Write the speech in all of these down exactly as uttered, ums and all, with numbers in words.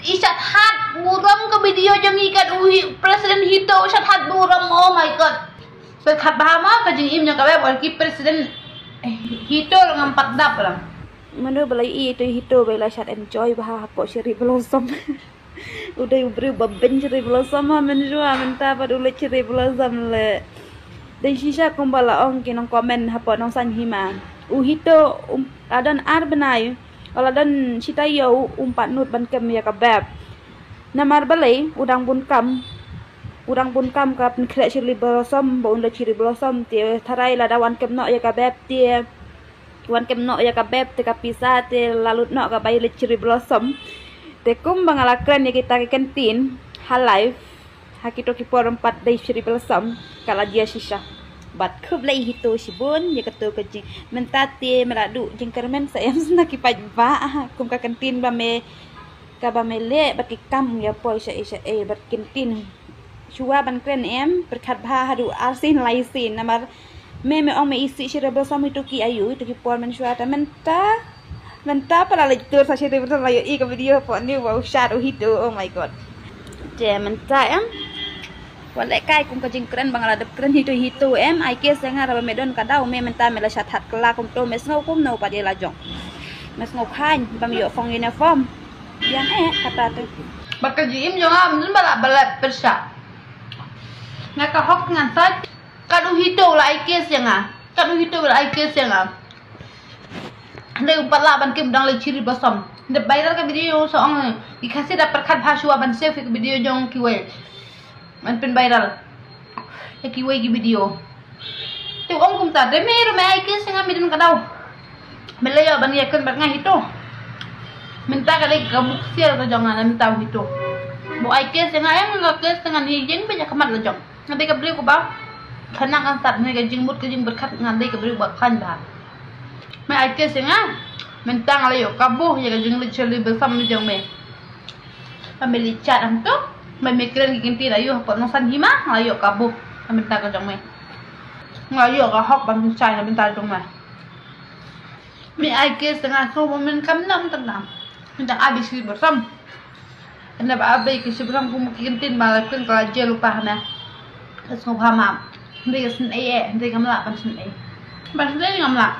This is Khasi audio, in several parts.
I shat hat burom ka video jong i kat u hi-, President Hito, shat hat burom, oh my God. So kat ba ma ka jingim jong ka beb, wal ki President Hito ngam pat dap lang. Mano balei i tu Hito bela shat enjoy bha hapoh Cherry Blossom. U dei u briew ba beiñ Cherry Blossom ha mynshuwa, mynta pat u leit Cherry Blossom le. Dei shisha kumba la ong ki nong comment hapoh Nongsan Hima. U Hito, um, la don ar bnai, la don shi taïew um pat nud ban kem ïa ka beb. Namar balei, u dang bun kam. U dang bun kam ka pynkhreh Cherry Blossom, ba un leit Cherry Blossom, te tharai lada wan kem noh ïa ka beb, te wan kem noh ïa ka beb, te ka pisa te la lut noh ka bai leit Cherry Blossom. Te kumba nga la kren ïa kita ki ktien ha live, ha kito ki por em pat dei Cherry Blossom, ka la jia shisha. Bad khublei Hito shibun ïa kato ka jing, mynta te me la duh jingkyrmen sa em sna ki paidbah, kum ka ktien ba me, kaba me leh bad ki kam ïa poi sha ei sha ei, bad ki ktien shuwa ban kren em, pyrkhat bha haduh arsien laisien, namar me, me ong me isih Cherry Blossom ito ki ayu, ito ki por mynshuwa, te mynta, mynta pat la leit tur sa Cherry Blossom, la ïohi ka video hapoh ni, wow, shat u Hito, oh my God. Te mynta em, wat leh kai kum ka jingkren ba nga la dep kren, Hito, Hito em, ai kes ïa nga, haba me don ka daw, me mynta me la shat hat kylla kumto, me sngew kumno pat ïa la jong. Me sngew khlaiñ ba me ïoh phong uniform. Ïa eh, kata te. Ba ka jingim jong nga, ym don ba la, ba la pyrshah. Nga ka hok ngan sait. Kat u Hito la ai kes ïa nga. Kat u Hito la ai kes ïa nga. Hynrei um pat lah ban kem, dang leit Cherry Blossom. Dep viral ka video, sa ong ki Khasi da pyrkhat bha shuwa ban save ka video jong kiwei. Ban pynviral ïa kiwei ki video. Te u ong kumta, te me ruh me ai kes ïa nga, me don ka daw. Me la ïoh ban ïakren bad nga Hito. Mynta ka dei ka buk sial ka jong nga, mynta u Hito. Ba u ai kes ïa nga, ïa nga kes ïa nga, ni jing ba ïa ka mat la jong. Nga dei ka briew kaba khynnah khynsat, nga dei ka jingmut ka jingpyrkhat, nga dei ka briew ba khlaiñ bha. Me ai kes ïa nga, mynta nga la ïoh kabu ïa ka jingleit Cherry Blossom jong me. Ba me leit chat hangto, ba me kren ki ktien ayu hapoh Nongsan Hima, nga la ïoh kabu na bynta ka jong me. Nga la ïoh ka hok ban pynshai na bynta jong me. Me ai kes ïa nga, so mo men kam nam tam nam. Mynta abi Cherry Blossom. Hynda ba abi ki Cherry Blossom kum ki ktien ba la kren ka la jia lypa hana. Ka sngewbha map. Hynrei ka sngewbha eh, hynrei ngam lah ban sngewbha. Ban sngewbha ngam lah.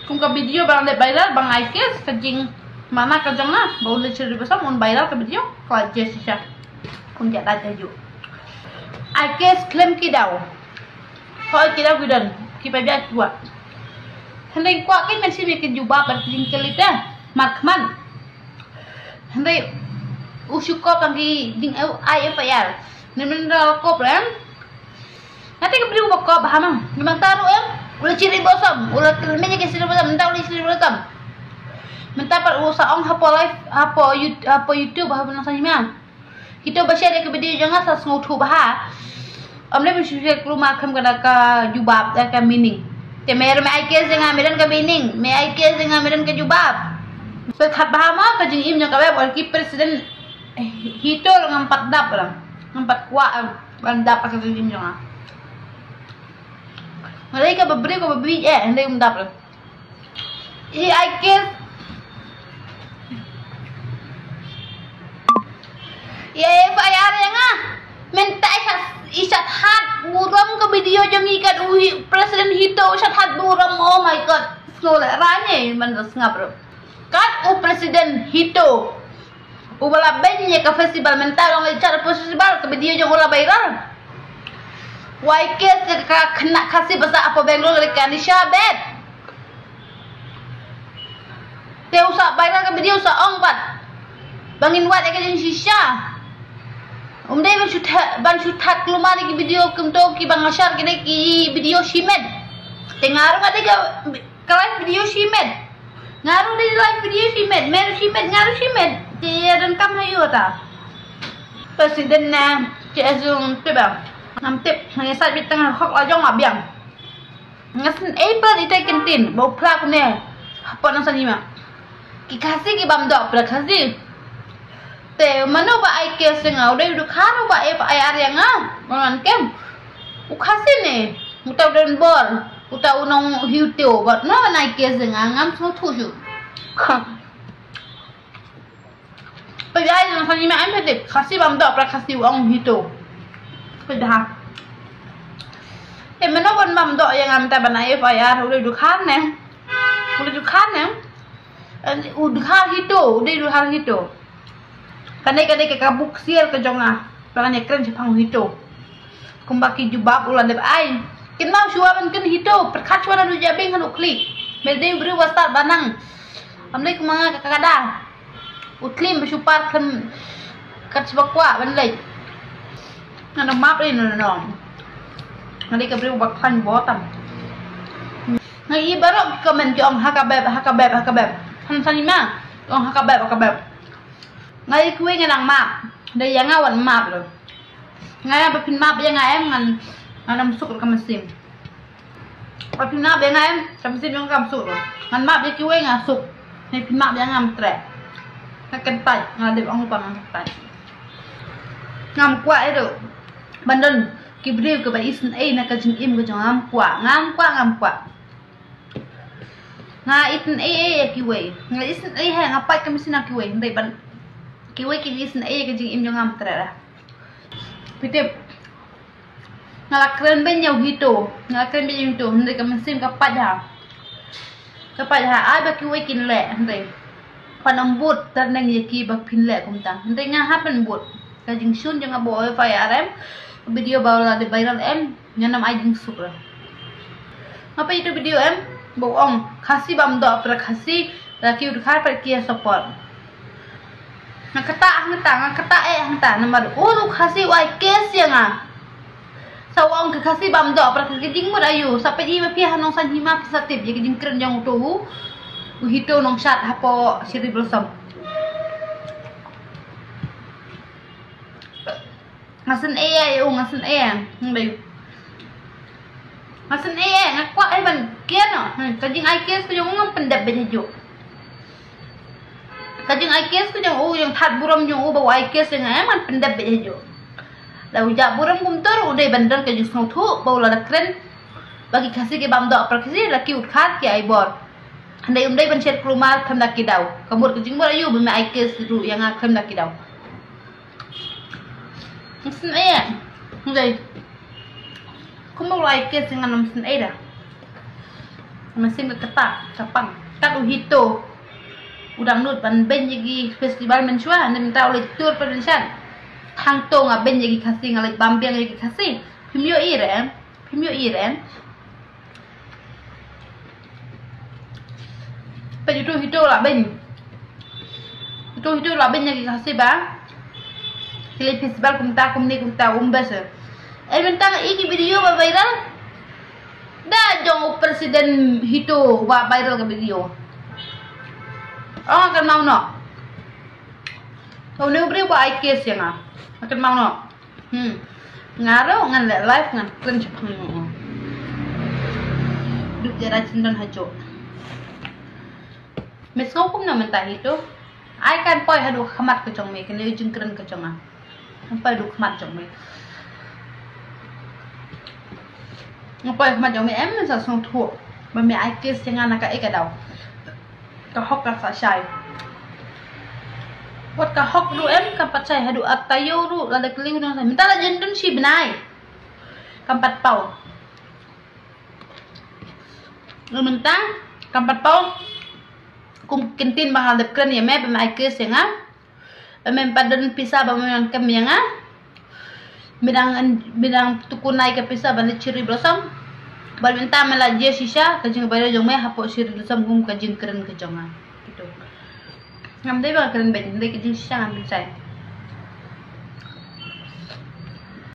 Kum ka video ba la dep viral, ba nga ai kes, ka jingmana ka jong nga, ba u leit Cherry Blossom un viral ka video, ka la jia shisha. Kum jia da jia ju. Ai kes khlem ki daw. Hooid ki daw ki don, ki paidbah ki kwah. Hynrei kwah kein ban shim ïa ka jubab bad ka jingkylli te markhmat. Hynrei u shu kop tang ki jing ai F I R. Hynrei mynta la kop re em. Nga te ka briew ba kop bha ma. Ngi mynta ruh em. U la Cherry Blossom, u la kylli ïa ka Cherry Blossom, mynta u la Cherry Blossom. Mynta pat u sa ong hapoh live, hapoh You-, hapoh YouTube, hapoh Nongsan Hima. Kito ba share ïa ka video jong nga sa sngewthuh bha. Ym dei ban shu share klumar khlem ka da ka jubab, da ka meaning. Te me ruh me ai kes ïa nga, me don ka meaning, me ai kes ïa nga, me don ka jubab. So kat ba ma ka jingim jong ka beb, wal ki President Hito ruh ngam pat dap lang. Ngam pat kwah, eh, ban dap ha ka jingim jong nga. Nga dei kaba briew kaba bieit eh, hynrei um dap lang. I ai kes. I ai F I R ïa nga. Mynta i shat, i shat hat burom ka video jong i kat u hi-, President Hito, shat hat burom, oh my God. Sngew leh rane man da sngap ruh. Kat u President Hito. Uba la beiñ ïa ka festival, mynta u dang leit chat hapoh festival, ka video jong u la viral. Wai kes ïa ka khynnah Khasi ba sah hapoh Bangalore, ka Nisha Bed. Te u sa viral ka video, u sa ong pat ba ngin wad ïa ka jingshisha. Um dei ban shu tha-, ban shu thad klumar ïa ki video kumto, kiba nga share ki dei ki video shimet. Te nga ruh nga dei ka, ka live video shimet. Nga ruh dei live video shimet, me ruh shimet, nga ruh shimet. Te ïa donkam ha ïoh ta. President na K S U ngam tip ah. Ngam tip, nga ïa sait beit tang hok la jong ma biang. Nga sngewthuh ita i ktien ba u phla kumne. Hapoh Nongsan Hima. Ki Khasi ki bym doh phla Khasi. Te mano ba ai case ïa nga, u dei u dkhar uba F I R ïa nga. Ba ngan kem. U Khasi ne. Uta u don bor. Uta u nonghiu tiew. Ba no ban ai case ïa nga, ngam sngewthuh shuh. Oi, ai, nang sani ma, em, pete, Khasi bam doh, pra Khasi u ong Hito. Pete ha. Eh, mano ban bam doh ïa nga mynta ban ai F I R, u dei u dkhar ne. U dei u dkhar ne. Eh, u dkhar Hito, u dei u dkhar Hito. Kane, kane ka, ka buk sial ka jong nga. Ba ngan ïa kren shaphang u Hito. Kumba ki jubab u la dep ai. Kin mau shuwa ban ken Hito, pyrkhat shuwa na du jabieng kan u khlieh. Me dei u briew wa stad ba nang. Am dei kumba nga ka kada. U khlieh ba shu par khlem kat shuwa kwah ban leit. Ngan map ri no no. Nga dei ka briew ba khlaiñ bor tam. Nga i baroh ki comment ki ong ha ka beb, ha ka beb, ha ka beb. Han sani ma. Ki ong ha ka beb, ha ka beb. Nga i kiwei nga nang map. Dei ïa nga wan map lo. Nga ïa ba phin map ïa nga em ngan, ngan ym suk ka mynsiem. Ba phin map ïa nga em, ka mynsiem jong nga kam suk lo. Ngan map ïa kiwei nga suk. Ngan phin map ïa nga ym treh. Nga kyntait, nga dep ong ba nga kyntait. Ngam kwah ïa do. Ban don ki briew kiba isynei na ka jingim ka jong nga, ngam kwah, ngam kwah, ngam kwah. Nga isynei ei ïa kiwei. Nga isynei ha, nga pait ka mynsiem na kiwei. Hynrei ban kiwei ki isynei ïa ka jingim jong nga ym treh. Phi tip. Nga la kren beiñ ïa u Hito. Nga la kren beiñ ïa u Hito. Hynrei ka mynsiem ka pait ha. Ka pait ha. Ai ba kiwei kin leh. Hynrei. Pan ym bud tyrneng ïa ki ba phin leh kumta. Hynrei nga hap ban bud. Ka jingshun jong nga ba oi F I R em. Video ba la dei viral em. Ngan ym ai jingsuk re. Nga peit ïa u video em, ba u ong Khasi bam doh pra Khasi, la ki u dkhar pat ki ïa support. Nga kata, nga kata, nga kata eh, nga kata namar u ruh Khasi u ai case ïa nga. Sa u ong ka Khasi bam doh pra Khasi, ka jingmut aïu, sa peit ïa ma phi ha Nongsaiñ Hima phi sa tip ïa ka jingkren jong uto u, u Hito Nongshad hapoh Cherry Blossom. Nga syn ei ei, u nga syn ei ei. Nga syn ei ei, nga kwah ei ban kian no. Hmm, ka jing ai case ka jong u ngam pyndep beit hajuh. Ka jing ai case ka jong u, jong that burom jong u ba u ai case jong nga em ngan pyndep beit hajuh. La u jah burom kumto u dei ban don ka jingsngewthuh ba u la da kren. Ba ki Khasi ki bam doh pra Khasi la ki u dkhar ki ai bor. Hynrei um dei ban shet kulmar khlem da ki daw. Ka mut ka jingmut aïu ba me ai case ruh ïa nga khlem da ki daw. Syn ei. Hynrei. Kumba u lai case ngan ym syn ei da. Mynsiem ka kata, ka pang. Kat u Hito. U dang nud ban beiñ ïa ki festival mynshuwa, ne mynta u leit tour pat mynshuwa. Hangto nga beiñ ïa ki Khasi, nga leit bam biang ïa ki Khasi. Phim ïohi re em. Phim ïohi re em. Peit uto u Hito la beiñ. Uto u Hito la beiñ ïa ki Khasi ba ki leit festival kumta kumne kumta um bes. Ei mynta nga i ki video ba viral. Da jong u president Hito ba viral ka video. Oh, nga kynmaw noh. Une u briew ba ai case ïa nga. Nga kynmaw noh. Hmm. Nga ruh ngan leh live ngan kren shaphang. Duk ïa rai sendon hajuh. Me sngew kumno mynta Hito? Ai kan poi haduh khmat ka jong me, kane u jingkren ka jong nga. Kan poi haduh khmat jong me. Kan poi khmat jong me em, me sa sngewthuh ba me ai case ïa nga na kaei ka daw. Ka hok ka sa shai. Wat ka hok ruh em, kam pat shai haduh ar taïew ruh, lada kylli u nongshai. Mynta la jan don shi bnai. Kam pat paw. Mynta kam pat paw. Kum ktien ba nga la dep kren ïa me, ba me ai case ïa nga. Ba me pat don pisa ba me nang kem ïa nga. Me dang, me dang tukunai ka pisa ban leit Cherry Blossom. Bad mynta me la jia shisha ka jingbaidong jong me hapoh Cherry Blossom kum ka jingkren ka jong nga. Kito. Ngam dei ba nga kren beiñ, dei ka jingshisha ngam pynshai.